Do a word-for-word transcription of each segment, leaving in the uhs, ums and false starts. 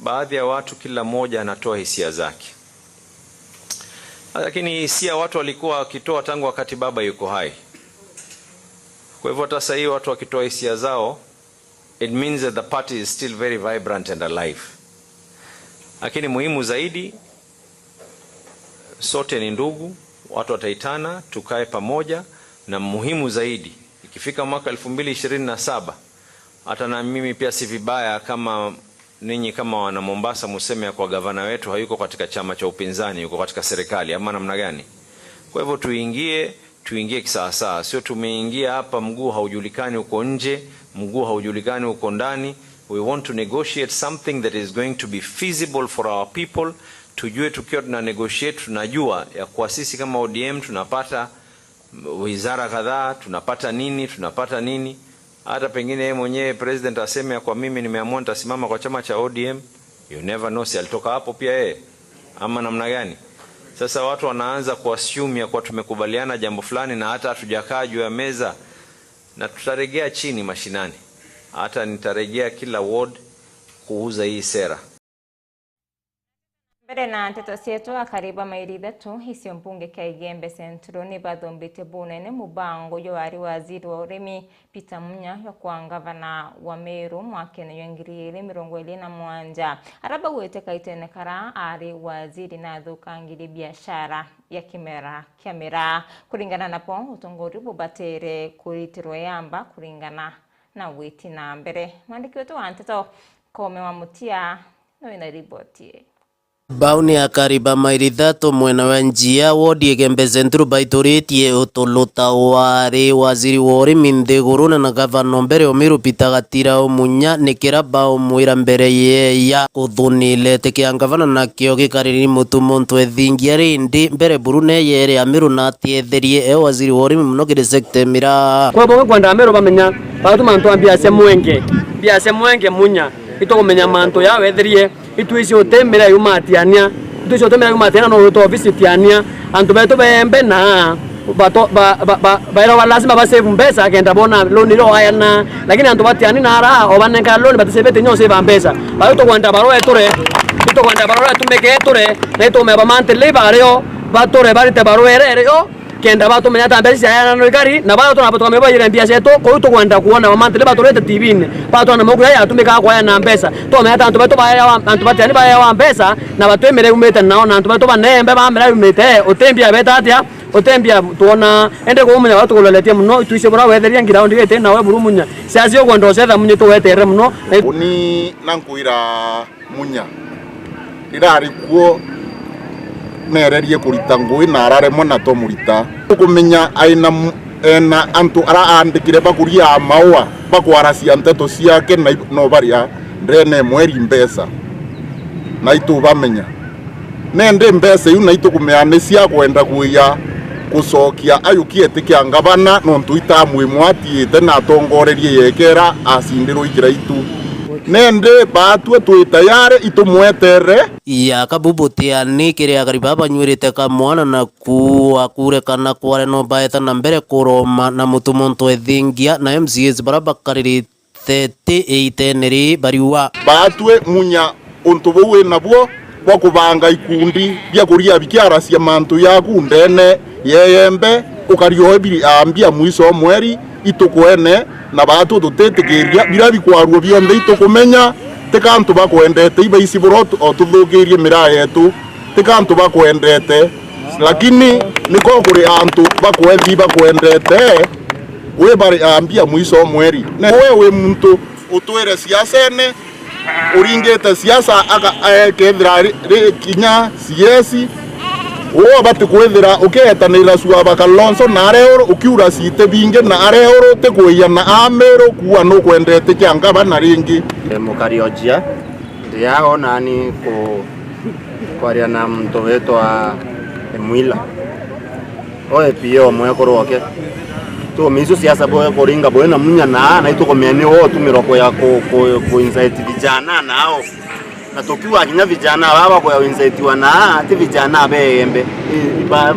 Baadhi ya watu, kila mmoja anatoa hisia zake, lakini hisia watu walikuwa wakitoa tangu wakati baba yuko hai. Kwa hivyo hata sasa hii watu wakitoa hisia zao, it means that the party is still very vibrant and alive. Lakini muhimu zaidi, sote ni ndugu, watu wataitana, tukae pamoja, na muhimu zaidi, ikifika mwaka elfu mbili ishirini na saba, hata na mimi pia si vibaya kama ninyi kama wana Mombasa museme ya kwa gavana wetu hayuko katika chama cha upinzani, yuko katika serikali, ama namna gani? Kwa hivyo tuingie, tuingie kisawasawa, sio tumeingia hapa mguu haujulikani uko nje, mguu haujulikani uko ndani. We want to negotiate something that is going to be feasible for our people. Tujue tukiwa tuna negotiate, tunajua ya kuwa sisi kama O D M tunapata wizara kadhaa, tunapata nini, tunapata nini. Hata pengine yeye mwenyewe president aseme ya kwa mimi nimeamua nitasimama kwa chama cha O D M. You never know, si alitoka hapo pia yeye, ama namna gani? Sasa watu wanaanza kuassume ya kwa tumekubaliana jambo fulani na hata hatujakaa juu ya meza, na tutaregea chini mashinani, hata nitaregea kila ward kuuza hii sera. Mbere na nteto cietu, akari ba mairi ithatu icio mbunge kia Igembe Central ni bathumbitie bunene mubango jwa wari waziri wa urimi Peter Munya jwa kwa ngavana wa Meru mwakene jwa ngiri igiri mirongo iri na mwanja, ara baugite kaitene kara ari waziri na athukangirie biashara ya kimera kia miraa. Kuringana nabo, utongori bubatere kuritirwa yamba kuringana na gwiti na mbere. Mwandiki wetu wa nteto Kome wa Mutia no wina riboti ii. Bau ni akari ba mairi ithatu mwena wa Njia, wodi Igembe Central, baituritie utuluta wari waziri wa urimi nthigurune na gavana o mbere o Meru Peter Gatirau Munya, ni kira baumwira mbere yeya kuthunile iti kia ngavana nakio gikariri mutu muntu ethingia rindi mbere buru ne yere ya Meru na atietherie e waziri wa urimi muno kiri sekta ya miraa. Kwa hivyo kwenda Meru bamenya, batu mantu a mbia cia mwenge, mbia cia mwenge Munya, itukumenya mantu ya wetherie. Itwisi uti miraa yumatiania. Itwisi uti miraa yumatiania, no witwa ofisi tiania. Antu betu beembe na bato-, ba-, ba-, ba-, bairagwa lazima basave mbeca kenda bona loan iria oayana. Lakini antu batiani na ara, obanenka loan batisavete inya usave mbeca. Bau tukwenda barua eture, itukwenda barua etumike eture, na itumea ba monthly bario, bature barite barua ere erio, kenda batumenya ata mbeca ciayananwa igari, na baria tuna-, tukamenya baire mbia cietu, kuu tukwenda kuona ba monthly baturite T V-ini, batwana mauku ya yatumikaga kwayana mbeca, twamenya ata antu betu baeawa, antu batiani baeawa mbeca, na batwimire umite nao, na antu betu baneembe bamira umite, uti mbia beta atia, uti mbia twona, indi kuu Munya batukuloletie muno, itwisi bura wetheria ground giti nawe buru Munya, ciacio ukwenda ucetha Munya tuwetere muno. Uni na nkwira Munya, rirari kuo neererie kurita ngui na araremwa na twamurita. Tukumenya aina mu-, ena antu ara aandikire bakuriaa maua bakwaracia nteto ciake na i-, no baria ndene mweri mbeca. Na itubamenya. Nendi mbeca iu na itukumenya ni cia kwenda kuiya kucokia ayukia iti kia ngavana, nontu itamu imwe atiite na atongorerie yekera acindirwe ikira itu. Nendi baatue twi tayari itumwetere. Ya kabu butiani kiri akari baba banyuirite kamwana na kuua kurekana kware no baeta na mbere kuroma na mutu muntu ethingia na M C As bara bakariri thirty-eight ene ri bariua. Baatue Munya untu buu wi nabuo bwa kubanga ikundi bia kuria bikiaracia mantu yaku ndene yeyembe, ukari o ebiri aambia mwiso o mweri itukwene, na baatue tutitikiria bira bikwarua bionthe itukumenya, ti kantu bakwendete, ibaici bura o tu-, o tuthukirie miraa yetu, ti kantu bakwendete, lakini niko kuri antu bakwethi bakwendete, wi bari aambia mwiso o mweri. Na we wi muntu utwire siasene, uringite siasa aka-, akethira ri, ri kinya C S, uu abati kwithira ukietanira cua ba Kalonzo na areuru, ukiura citi bingi na areuru, ti kuiya na Amiru, kuua nukwendete kia ngavana ringi. E, mukari ojia. Ndi aa o nani ku-, kwaria na muntu witwa Emwila. O A P O mwekuru oke. Tuume icio siasa bwe kuringa bwe na Munya na, na itukumenya ni wo utumirwa kuya ku, ku, ku incite vijana nao. Na tukiuga kinya vijana baba kuya incitiwa na, ti vijana beembe, i, ba,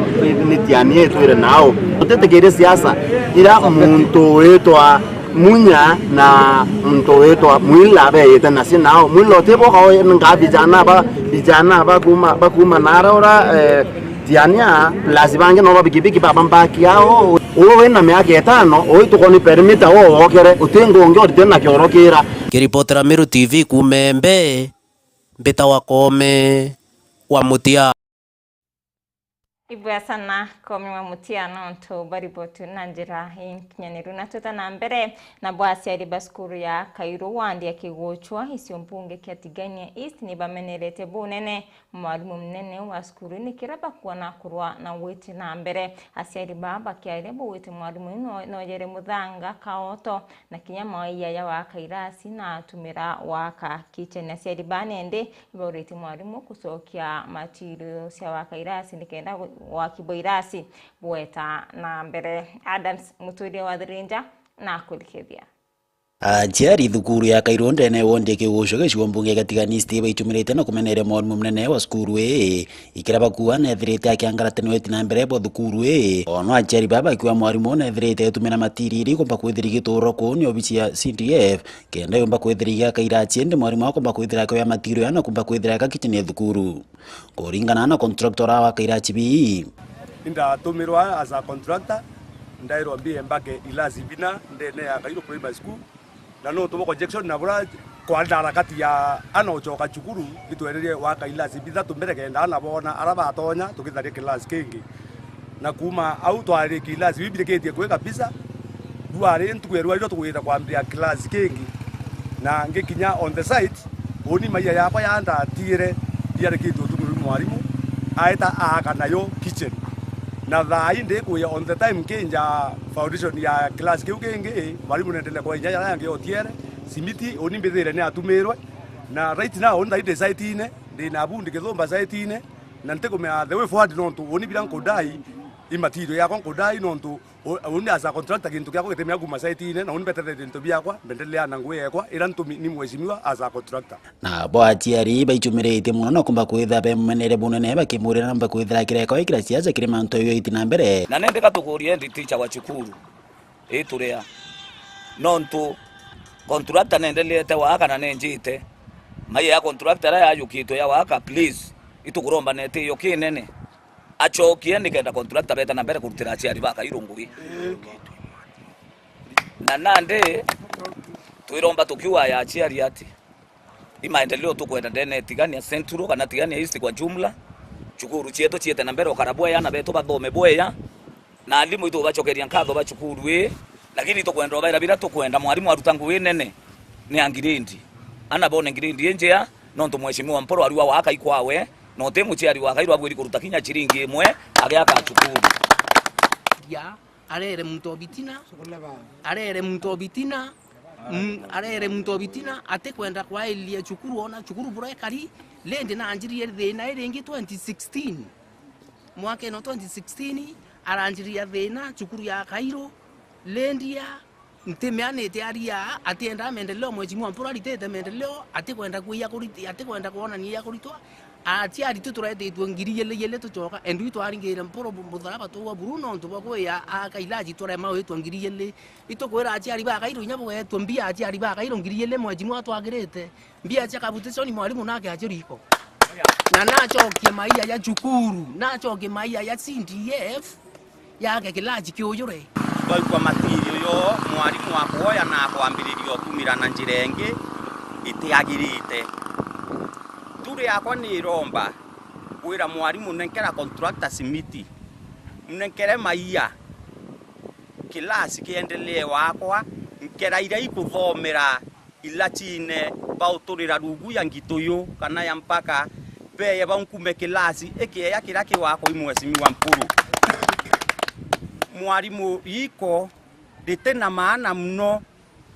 ni tiani itwire nao. Tutitikirie siasa ira muntu witwa Munya na muntu witwa Mwila beite na si nao. Mwila utiboka o nga vijana ba, vijana ba kuma, ba kuma nara ura, eh, Tiania, plus bangi no ba bikibiki baba mbaki ao. Uwe wina miaka itano, uwe tuko ni permit wo wokere, uti ngungi urite na kioro kira. Kiripotera Meru T V kuuma Embe, mbita wa Koome wa Mutia. Ibwea sana Koome wa Mutia nontu bwa riboti na njira inkinyaniru. Na twita na mbere, nabo aciari ba cukuru ya Kairu wandi ya Kiguchwa, icio mbunge kia Tigania East, ni bamenerete bunene mwarimu munene wa cukuru ni kira bakuona kurwa na gwiti na mbere. Aciari baa bakiaria bugwite mwarimu uyu no-, noyere muthanga kaoto na kinya maiya ya waka irasi na atumira waka kitchen. Aciari baa nende ibauritie mwarimu kucokia material cia waka irasi nikenda gu-, waki bwa irasi bweta na mbere. Adams Muturi wa Thirinja na kurikithia. Aciari thukuru ya Kairu ndene wondi ya Kiguchwa gicigo mbunge gia Tigania East baichumirite na kumeneria mwarimu munene wa cukuru ii, ikira bakua nethirite akiangarate nweti na mbere bwa thukuru ii. Ono aciari baba bakiuga mwarimu nethirite etumira material ikumba kwithira igituurwa kuu ni obici ya C D F, kenda yumba kwithira igaka irasi, indi mwarimu akomba kwithira akioya material ya na kumba kwithira aka kitchen ya thukuru. Kuringana na contractor wa waka irasi bii. Indatumirwa as a contractor, ndairwa mbie mbake irasi bina ndene ya Kairu Primary School, na nontu bwa congestion na bura kwanda harakati ya ana ucoka cukuru, itwererie waka irasi bithatu mbere kenda ana boona ara batonya tukitharia kirasi kingi. Na kuuma au twaririkie irasi bibirikitie kwi kabisa. Riu ari ntuku ya rua riria tugwita kwambia class kingi, na ngikinya on the site, uni maiya yakwa ya ndatigire riarikitwe utumiri ni mwarimu, aeta aaka nayo kitchen. Na thaa ii ndikuya on the time nkinja foundation ya class kiu kingi, mwarimu nendele kwa inya jaria yangi otiere, simiti, uni mbithire ni atumirwe. Na right now, uni thaa ii ndi site-ine, ndi na bundi kithumba site-ine, na ntikumenya the way forward nontu uni biria nkudai, i material yakwa nkudai nontu U-, uni as a contractor, gintu giakwa gitimenya kuuma site-ine, na uni mbeteretie into biakwa, mbendelea na ngui yakwa, ira ntumi ni mheshimiwa as a contractor. Nabo aciari baichumiritie mono na kumba kwithira be mumenere bunene bakimurira namba kwithira kireko ikira siasa kiri mantu yo iti na mbere. Na nende gatukurie ndi teacher wa cukuru, ituria. Nontu contractor nendeleete waka na nenjite. Maiya ya contractor ara yayukitwe ya waka, please, itukuromba neti iyo kinene. Acokie nikenda contractor beta na mbere kurutira aciari ba Kairu ngugi. Na nandi twiromba tukiuga ya aciari ati, i maendeleo tukwenda ndene Tigania Central kana Tigania East kwa jumla, cukuru cietu ciete na mbere ukara bweya, ana betu bathome bweya, na alimu itubacokeria nkatho ba cukuru ii, lakini tukwenda ubaira biria tukwenda, mwarimu aruta ngugi nene ni a ngiredi, ana bone ngiredi injea, nontu mheshimiwa Mpuru ariuga waka ikwawe, na uti muciari wa Kairu abwiri kuruta kinya ciringi imwe agiaka cukuru. Ya, arere muntu o bitina, arere muntu o bitina, mm, arere muntu o bitina, atikwenda kwairia cukuru, ona cukuru bura ikari, rindi nanjirie thina iri ingi twenty sixteen. Mwaka ino twenty sixteen, aranjiria thina cukuru ya Kairu, rindi ya Ntimeanite aria, atiendaa maendeleo, mheshimiwa Mpuru aritite maendeleo, atikwenda kwia kuriti-, atikwenda kwonania ya kuritwa. Aciari tu turetitwe ngiri igiri igiri tucoka, and itwaringire Mpuru bu-, mutharaba twa buru nontu bwa kwia aka ilaji turema gwitwa ngiri igiri. Itukwira aciari ba Kairu inya bugetwe mbia aciari ba Kairu ngiri igiri, mheshimiwa twagirite. Mbia cia capitation mwarimu nake aciriko. Na nacokie maiya ya cukuru, nacokie maiya ya C D F, yake kilaji kiujure. Twaigua matirio yo mwarimu akwoya na akwambiriria utumira na njira ingi itiagirite. Turi yakwa ni iromba kwira mwarimu, nenkera contractor simiti, mnenkere maiya, kilasi kiendelee wakwa, nkera iria ikuthomera ilachine bauturira rungu ya ngituyu kana ya mpaka, beye baunkume kilasi ikieya kiria kiwakwa i mheshimiwa Mpuru. Mwarimu iko riti na maana muno,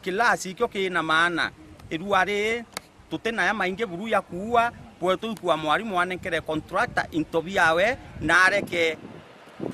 kilasi ikio kina maana. Irua rii tuti na ya maingi buru ya kuua, bwetu ikua mwarimu anenkere contractor into biawe na areke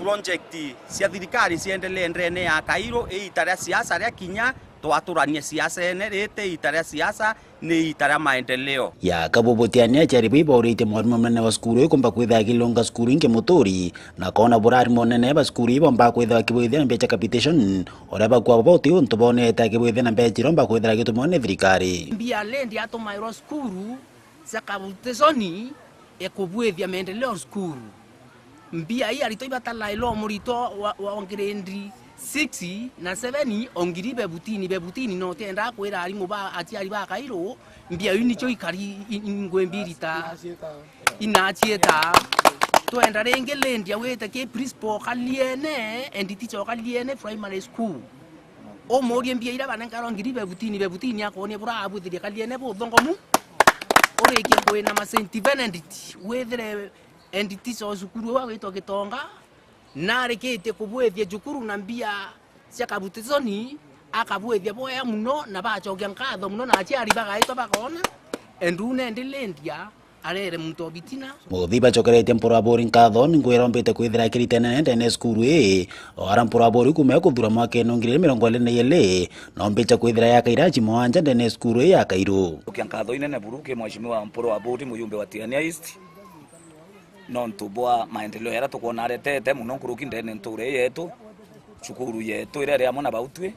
project cia thirikari ciendelee ndene ya Kairu, iita ria siasa ria kinya, Twaturanie siasene, riti ita ria siasa, ni ita ria maendeleo. Ya Kabubuti ania aciari bau ibauritie mwarimu munene wa cukuru ikumba kwithira akilunga cukuru ingi muturi, na kona burari munene ba cukuru ibomba kwithira akibwithia na mbia cia capitation, uria bakua bauti untu bonete akibwithia na mbia iria iromba kwithira agitumwa ni thirikari. Mbia lendi atumairwa cukuru cia Kabutisoni ekubwithia maendeleo cukuru. Mbia ii aritwa ibatalairwa o muritwa wa, wa grade six na seven o ngiri bebutini, bebutini, na utiendaa kwira arimu ba aciari ba Kairu, mbia iu nicio ikari i-, i-, ngwi mbiri ta inacieta. Twenda ringi lendi awite ki principal Kaliene, and teacher Kaliene Primary School. Umurie mbia iria banenkarwa ngiri bebutini, bebutini akwonie bura abwithirie Kaliene buthongomu. Urikie kwina ma Saint Benedict, withire and teacher o cukuru iu agwitwa Gitonga, na arikitie kubwithia cukuru na mbia cia Kabutisoni, akabwithia bwega muno, na bacokia nkatho muno, na aciari bagaitwa bakona, and u nendi lendia arere muntu o bitina. Muthii bacokeretie Mpuru wa Buri nkatho, ni ngwira ombite kwithira akiritenene ndene ya cukuru ii, o ara Mpuru wa Buri kuuma kuthura mwakene wa ngiri igiri mirongo iri na iiri, na ombite kwithira yaka iraci mwanja ndene ya cukuru ii ya Kairu. Cokia nkatho inene buru ki Mheshimiwa Mpuru wa Buri, mujumbe wa Tigania East, nontu bwa maendeleo jaria tukwona aretete muno nkuruki ndene nture yetu, cukuru yetu iria iri amwe na bautwi.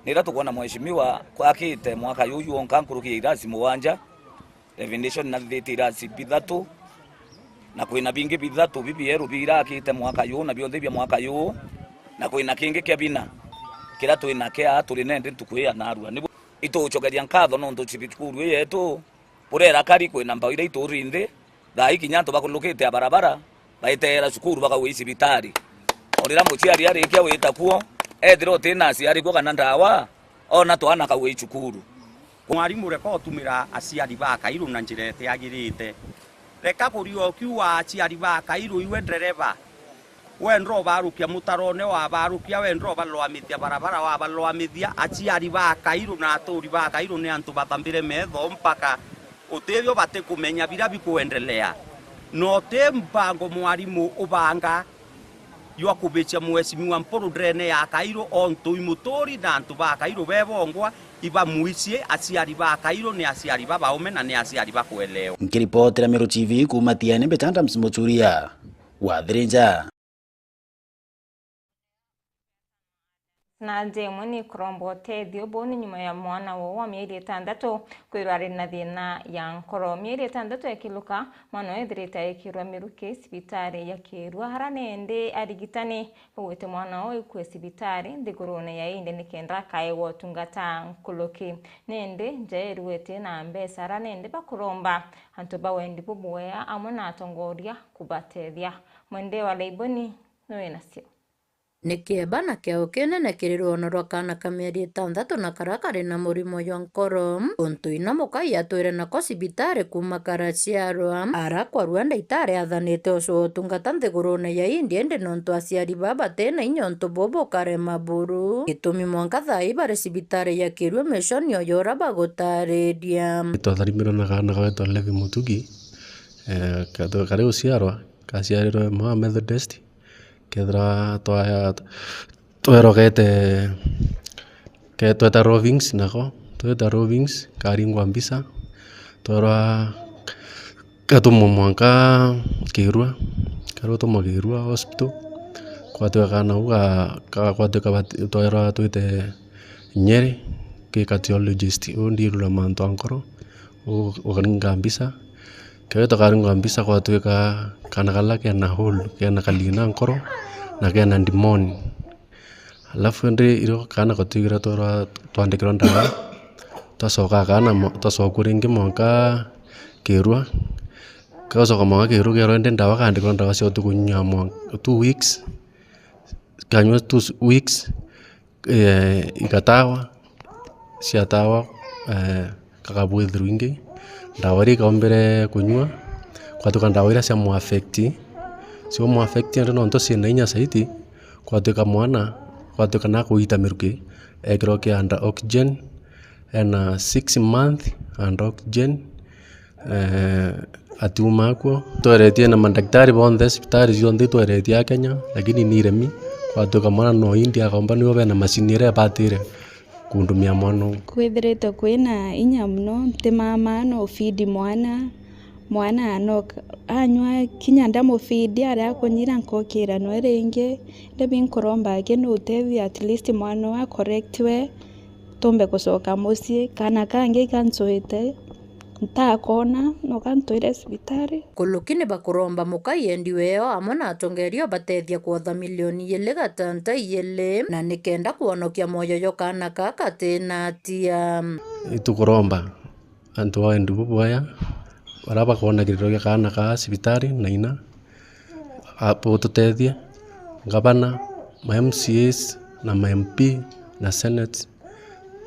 Ni iria tukwona Mheshimiwa akite mwaka juju wonka nkuruki ya irasi mugwanja, renovation na thithite irasi bithatu, na kwina bingi bithatu bibieru birakite mwaka juu, na bionthe bia mwaka juu, na kwina kingi kia bina kiria twina kia turi nendi ntuku ii ya narua. Nibu itugucokeria nkatho nontu cibicukuru ii yetu burera kari kwina mbau iria ituri nthi, thaa ii kinya antu bakulukite a barabara, baiteera cukuru bakauga i cibitari. O riria muciari arikia wita kuo, ethira utina aciari kuo kana ndawa, ona twana kauga i cukuru. Mwarimu, reka utumira aciari ba Kairu na njira itiagirite. Reka kuria ukiuga aciari ba Kairu, iwe ndereba, wenda ubarukia mutarone, wabarukia, wenda ubalwamithia barabara, wabalwamithia. Aciari ba Kairu na aturi ba Kairu ni antu batambire metho mpaka utithio batikumenya biria bikuendelea. Na uti mpango mwarimu ubanga jwa kubicia Mheshimiwa Mpuru ndene ya Kairu, ontu i muturi na antu ba Kairu bebongwa, ibamwicie. Aciari ba Kairu ni aciari babaume na ni aciari bakwelewa. Nkiripotera Meru T V kuuma Tiene, mbita Adams Muchuria wa Thirinja. Na nja imwe ni kuromba utethio buu ni nyuma ya mwana woo wa mieri itantatu kwirwa ari na thina ya nkoro. Mieri itantatu ikiluka, mwana uu ethirite aikirwa miruki cibitari ya Kirua, ara nindi arigitani baugite mwana uu aikue cibitari nthigurune ya India nikenda akaewa utungata nkuruki. Nindi nja iruite na mbeca, ara nindi bakuromba antu ba wendi bubwega amwe na atongoria kubatethia. Mwende wa Laiboni ni winacio. Ni kieba na kiao kinene kiri rwono rwa kaana ka mieri itantatu na karia kari na murimo jwa nkoro. Untu ina mukai atwire nako cibitari kuuma karaciarwa, ara kwarua ndaitari athanite ucua utungata nthigurune ya India, indi nontu aciari baa bati na inya untu buu bukarema buru. Gitumi mwanka thaa ii bari cibitari ya Kirua Mission, o ja uria bagutariria. Twatharimirwe na kaana kawetwa Levi Mutugi, eh, ka-, kari guciarwa, kaciarirwe mwa Methodist. Kethira twaya, twerwa kete, ke-, tweta Rovings nako, tweta Rovings, karingwa mbisa, twerwa katumwa mwanka Kirua, karutumwa Kirua Hospital, kwatwika kana u ga-, ka-, kwatwika bati-, twerwa twite Nyeri, ki cardiologist, u ndirura mantu a nkoro, u-, ukaringa mbisa, Kethira tukaringwa mbisa, kwatwika kana kala kena hole, kena kalina nkoro, na kena ndimoni. Alafu indi irio kana gatwikire twerwa twandikirwa ndawa, twacoka kana mo-, twacoku ringi mwanka Kirua. Kagacoka mwanka Kirua, kerwa indi ndawa, kandikirwa ndawa cia utuku nyua mwa-, two weeks, kanyua two s-, weeks, eh, igatawa, ciatawa, eh, kakabwithirwa ingi, ndawa iria ikaombire kunyua, kwatuika ndawa iria cia mu affect, cia mu affect indi nontu ciina inya zaidi, kwatuika mwana, kwatuika nakuita miruki, ekirwa ki under oxygen, ena six month under oxygen, eh, atiuma akuo. Tweretie na mandaktari bonthe, cibitari cionthe itweretie a Kenya, lakini ni iremi. Kwatuika mwana no India, akomba nibo bena macini iria ibatire kundumia mwana uu. Kwithirite kwina inya mono, ntimamaa no feed mwana, mwana anoka, anywa kinya ndamufeed, aria akunyira nkokira nwe ringi. Indi binkuromba aki ni utethio, at least mwana uu acorrectiwe, tumbe gucoka mucii. Kana kangi kancuite, ntakona, no kantwire cibitari. Kuluki ni bakuromba mukai endi weo amwe na atongeria ubatethia kwotha milioni ili gatanta ili, na nikenda kwonokia mwoyo jwa kaana kaa katina atia. Itukuromba antu ba wendi bubwega, baria bakoona kiriro gia kaana kaa cibitari na ina, a-, bututethie, ngavana, ma M C As, na ma M P, na senate.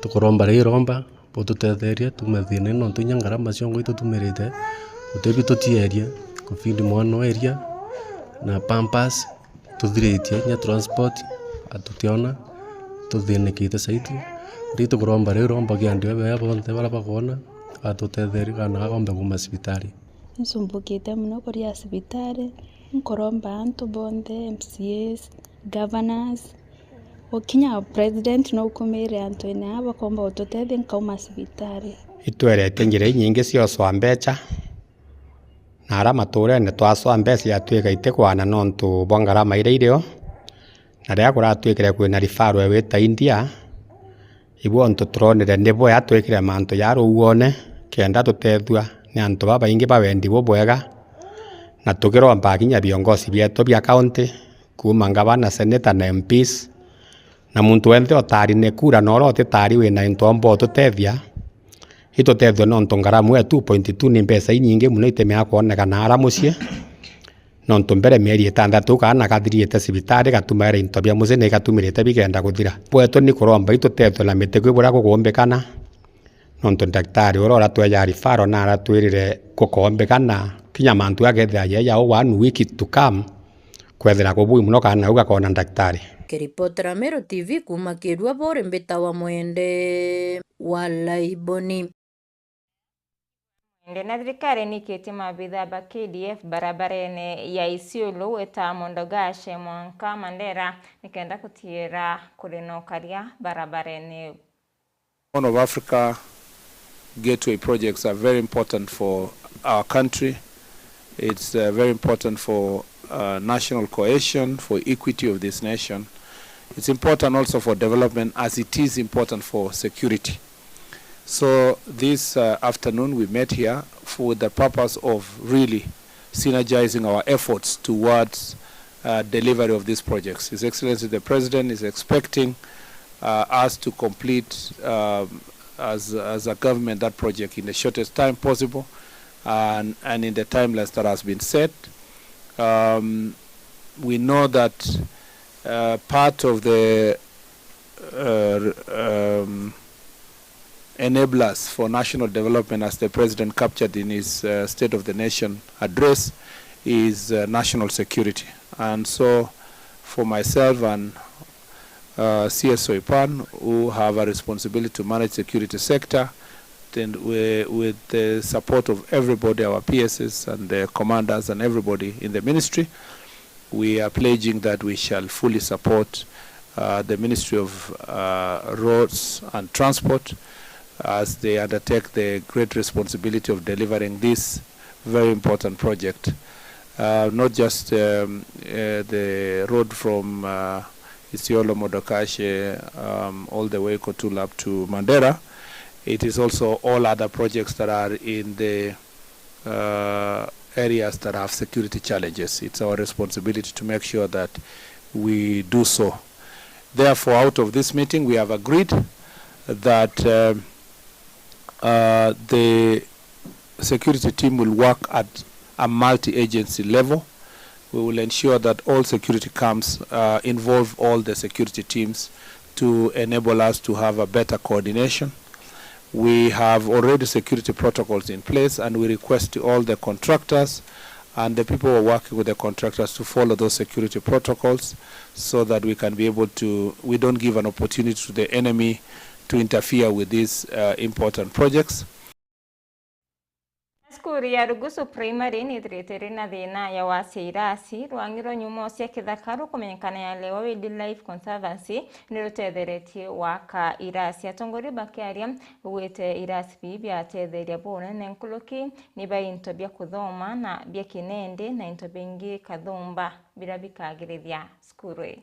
Tukuromba ri iromba, bututetherie tuume thiina ino, nontu inya ngarama ciongo itutumirite, gutibi tutierie, kufeed mwana uu eria, na pampers tuthiritie, inya transport atutiona, tuthinikite saiti. Ri tukuromba ri iromba kia antu bea bonthe baria bakoona, batutetherie kana gakombe kuuma cibitari. Ncumbukite mono kuria cibitari, nkuromba antu bonthe, M C As, governors, ukinya president no ukumire antu ene aa bakomba gututethia nkauma cibitari. Itweretie njira inyingi cia ucoa mbeca, na aria maturene twacoa mbeca yatwika itikwana nontu bwa ngarama iria irio, na riria kuratwikire kwina referral wita India, Ibu untu turonire ni bwea twikire mantu ja ruuone, kenda tutethua ni antu babaingi ba wendi bubwega, na tukiromba kinya biongozi bietu bia county, kuuma ngavana, seneta na M Ps, na muntu wenthe utaari ni kura na uria utitaari wina into omba ututethia, itutethue nontu ngaramu ya two point two ni mbeca inyingi mono itemea kwonekana ara mucii. Nontu mbere mieri itanthatu kaana kathiriite cibitari, gatumaira into bia mucii na igatumirite bikenda kuthira. Bwetu ni kuromba itutethue na miti kwi buria gukuumbikana, nontu ndaktari uria uratweja referral na aratwirire gukoombikana kinya mantu akethira jeeja u one week to come, kwethira kubui mono kaana kau gakoona ndaktari. Kiripotera Meru T V kuuma Kirua, buri mbitawa Mwende wa Laiboni. Indi na thirikari nikitie maabitha ba K D F barabarene ya Isiolo gwita Mondogashe mwanka Mandera nikenda gutigira kuri na ukaria barabarene iu. Horn of Africa gateway projects are very important for our country. It's, uh, very important for, uh, national cohesion, for equity of this nation. It's important also for development as it is important for security. So this, uh, afternoon we met here for, with the purpose of really synergizing our efforts towards, uh, delivery of these projects. His Excellency the President is expecting, uh, us to complete, um, as, as a government that project in the shortest time possible and, and in the timelines that has been set. Um, we know that, uh, part of the, uh, um, enablers for national development, as the President captured in his, uh, State of the Nation address, is, uh, national security. And so, for myself and, uh, C S O Ipan, who have a responsibility to manage security sector, then we, with the support of everybody, our P Ss and the commanders and everybody in the ministry, we are pledging that we shall fully support, uh, the Ministry of, uh, Roads and Transport as they undertake the great responsibility of delivering this very important project. Uh, not just, um, uh, the road from, uh, Isiolo Modokashe, um, all the way Kotula up to Mandera. It is also all other projects that are in the uh, areas that have security challenges. It's our responsibility to make sure that we do so. Therefore, out of this meeting, we have agreed that, um, uh, the security team will work at a multi-agency level. We will ensure that all security camps, uh, involve all the security teams to enable us to have a better coordination. We have already security protocols in place, and we request to all the contractors and the people who are working with the contractors to follow those security protocols so that we can be able to, we don't give an opportunity to the enemy to interfere with these, uh, important projects. Nasi Cukuru ya Rugusu Primary nithirite iri na thina ya wacia irasi. Rwang'i rwa nyumo cia kithaka rukumenyekana ya Lewa Wildlife Conservancy nirutetheretie waka irasi. Atongoria bakiaria bugwite irasi bii biatetheria bunene nkuruki ni ba into bia kuthoma na bia kinende na into bingi kathumba biria bikagirithia cukuru ii.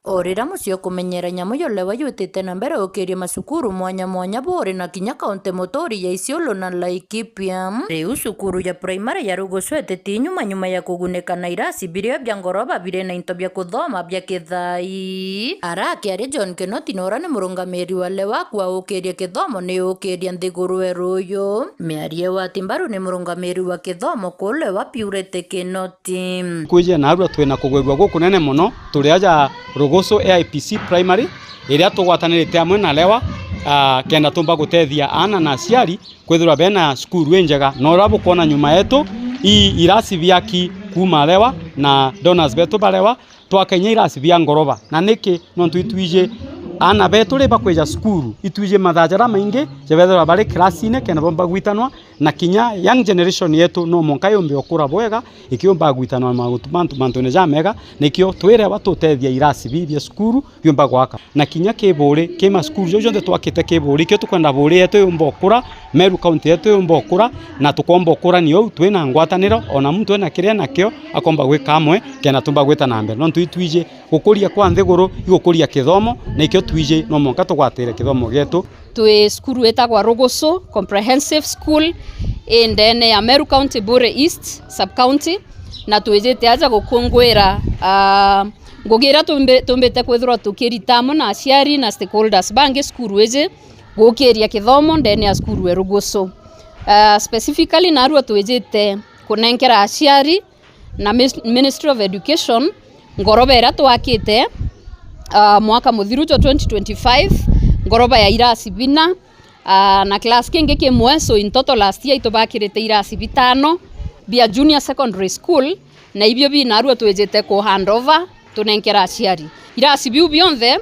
O riria mucii ukumenyera nyamu ya Lewa yutite na mbere ukiria macukuru mwanya mwanya buri na kinya kaunti muturi ya Isiolo na Laikipia. Riu cukuru ya primary ya Rugusu ititi nyuma nyuma ya kugunika na irasi biria bia ngoroba biri na into bia kuthoma bia kithai. Arakiaria John Kinoti na uria ni murungamiri wa Lewa akua ukiria kithomo ni ukiria nthiguru e ruyu. Miario wa Timbaru ni murungamiri wa kithomo kuu Lewa Purity Kinoti. Kwiji naarua twina kugwirua gukunene mono turi aja Rugusu A I P C Primary, iria tugwatanirite amwe na Lewa, ah, kenda tumba gutethia aana na aciari kwithirwa bena cukuru injega. Na uria bukwona nyuma yetu, ii irasi biaki kuuma Lewa na donors betu ba Lewa, twaka inya irasi bia ngoroba. Na niki? Nontu itwiji aana betu ri bakwija cukuru, itwiji mathaa jaria maingi jabethirwa bari kirasine kenda bomba gwitanwa, na kinya young generation yetu no mwanka yumbe ukura bwega, ikiumba gwitanwa mauntu, mantu, mantune jamega. Nikio twire batutethia irasi bii bia cukuru biumba gwaka. Na kinya ki Buuri, ki macukuru jau jonthe twakite ki Buuri, ikio tukwenda Buuri yetu yumba ukura, Meru County yetu yumba ukura, na tukomba ukura ni uu twina ngwataniro, ona muntu ena kiria enakio akomba gwika amwe, kenda tumba gwita na mbere. Nontu itwiji gukuria kwa nthiguru igukuria kithomo, na ikio twiji no mwanka tugwatire kithomo gietu. Twi cukuru itagwa Rugusu Comprehensive School, i ndene ya Meru County, Buuri East Sub-County, na twijite aja gukunguira, ah, ngugi iria tumbi-, tumbite kwithirwa tukirita amwe na aciari na stakeholders bangi cukuru iji gukiria kithomo ndene ya cukuru e Rugusu. Ah, specifically naarua twijite kunenkera aciari na mis-, Ministry of Education, ngoroba iria twakite, ah, mwaka muthiru jwa twenty twenty-five, ngoroba ya irasi bina, ah, na class kingi kimwe, so in total last year itubakirite irasi bitano bia junior secondary school, na ibio bi naarua twijite ku hand over tunenkera aciari. Irasi biu bionthe,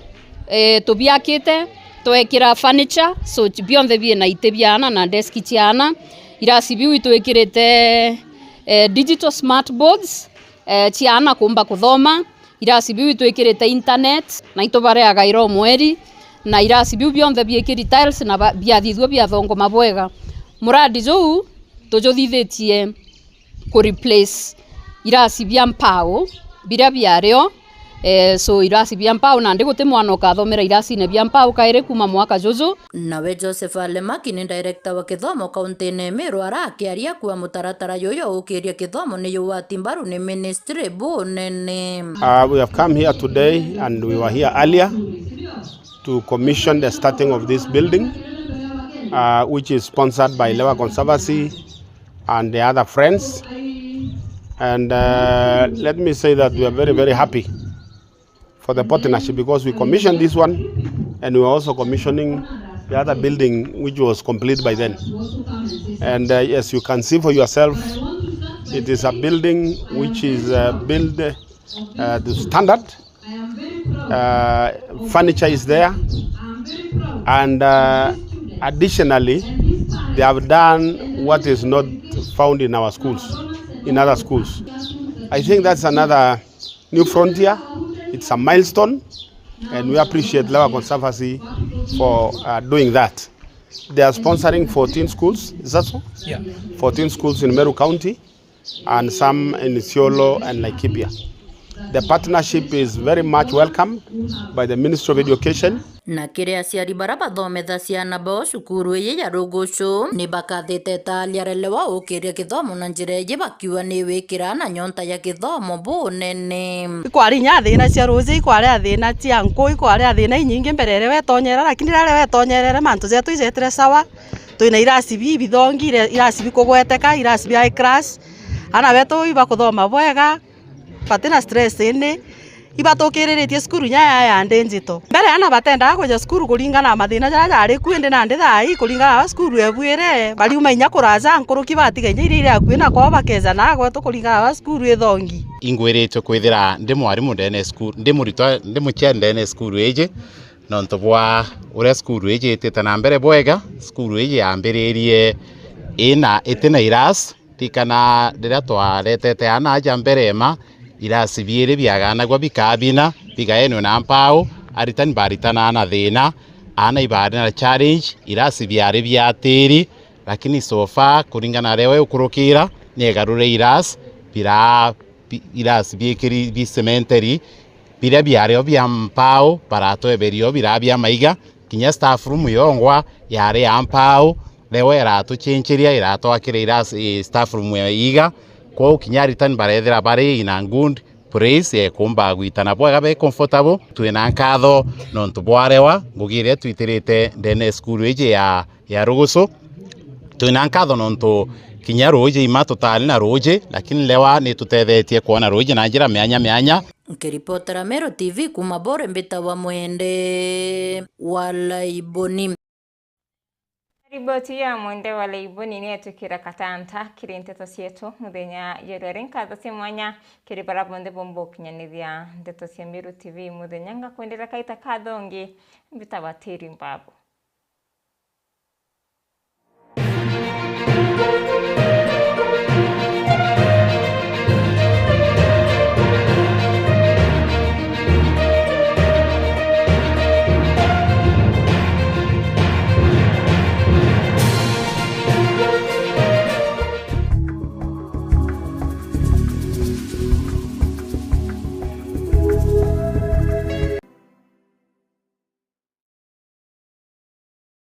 eh, tubiakite, twekira furniture, so bionthe biina iti bia aana na desk cia aana. Irasi biu itwikirite eh, digital smart boards, eh, cia aana kuumba kuthoma. Irasi biu itwikirite internet, na itubareaga ira o mweri, na irasi biu bionthe biikiri tiles na ba-, biathithua biathongoma bwega. Muradi juu tujuthithitie ku replace irasi bia mpau biria biario. Eh, so irasi bia mpau, nandi guti mwana ukathomera irasine bia mpau kairi kuuma mwaka juju. Nawe Joseph Alemaki ni director wa kithomo kauntine Meru, arakiaria kuuga mutaratara juju ukiria kithomo ni jugwati mbaru ni ministry bunene. Uh, we have come here today and we were here earlier to commission the starting of this building, uh, which is sponsored by Lewa Conservancy and the other friends. And, uh, let me say that we are very, very happy for the partnership because we commissioned this one and we are also commissioning the other building which was complete by then. And, uh, as you can see for yourself, it is a building which is, uh, built, uh, to standard. Uh, furniture is there, and, uh, additionally, they have done what is not found in our schools, in other schools. I think that's another new frontier. It's a milestone, and we appreciate Lewa Conservancy for, uh, doing that. They are sponsoring fourteen schools, is that so? Yeah. Fourteen schools in Meru County and some in Isiolo and Laikipia. The partnership is very much welcomed by the Ministry of Education. Na kiri aciari baria bathometha ciana bao cukuru iji ya Rugucu, ni bakathite ta aria Lewa ukiria kithomo na njira iji bakiuga ni wikira na nyonta ya kithomo bunene. Ikwari inya thina cia ruuji, ikwari thina cia nku, ikwari thina inyingi mbere ire wetonyerera, lakini riria wetonyerere mantu jetu ijetire sawa. Twina irasi bi-, bithongi, ire-, irasi bikugweteka, irasi bia high class. Aana betu ibakuthoma bwega, batina stress indi ibatukiriritie cukuru inya ya, ya ndi njito. Mbere aana batendaga kwija cukuru kuringana na mathina jaria jari ku, indi nandi thaa ii kuringana na cukuru ebuire, bariuma inya kuraja nkuruki batiga inya iria iri akui na kwao bakeja na gwetu kuringana na cukuru ithongi. Ingwiritwe kwithira ndi mwarimu ndene cukuru, ndi muritwa, ndi muciari ndene cukuru iji, nontu bwa uria cukuru iji itite na mbere bwega. Cukuru iji yambiririe Ina iti na irasi, ririkana riria twaretete aana aja mbere ma, irasi biiri biaganagua bikaa bina, bigaenwe na mpau, aritani baritanaga na thina, aana ibaari na challenge, irasi biari bia tiiri, lakini so far, kuringana na riria we ukurukira, niegarure irasi, biraa, bi-, irasi biikiri, bicementeri, biria biari o bia mpau, baratweberia o biraa bia maiga, kinya staff room yongwa yari ya mpau, riu iratuchencheria, iratwakira irasi, staff room ya iga, kwou kinya aritani barethira bari in a good place ya kuumba gwitana bwega be comfortable. Twina nkatho nontu bwa rewa, ngugi iria twitirite ndene ya cukuru iji ya, ya Rugusu. Twina nkatho nontu kinya ruuji ima tutari na ruuji, lakini rewa nitutethetie kwona ruuji na njira mianya mianya. Nkiripotera Meru T V kuuma Bore, mbitagwa Mwende wa Laiboni. Riboti ya Mwende wa Laiboni ni yetwikira katanta kiri nteto cietu muthenya ya rweri. Nkatho cia mwanya kiri bara bonthe bomba ukinyaniria nteto cia Meru T V muthenya. Ngakwendera kaita kathongi, mbitagwa Tiri Mbabu.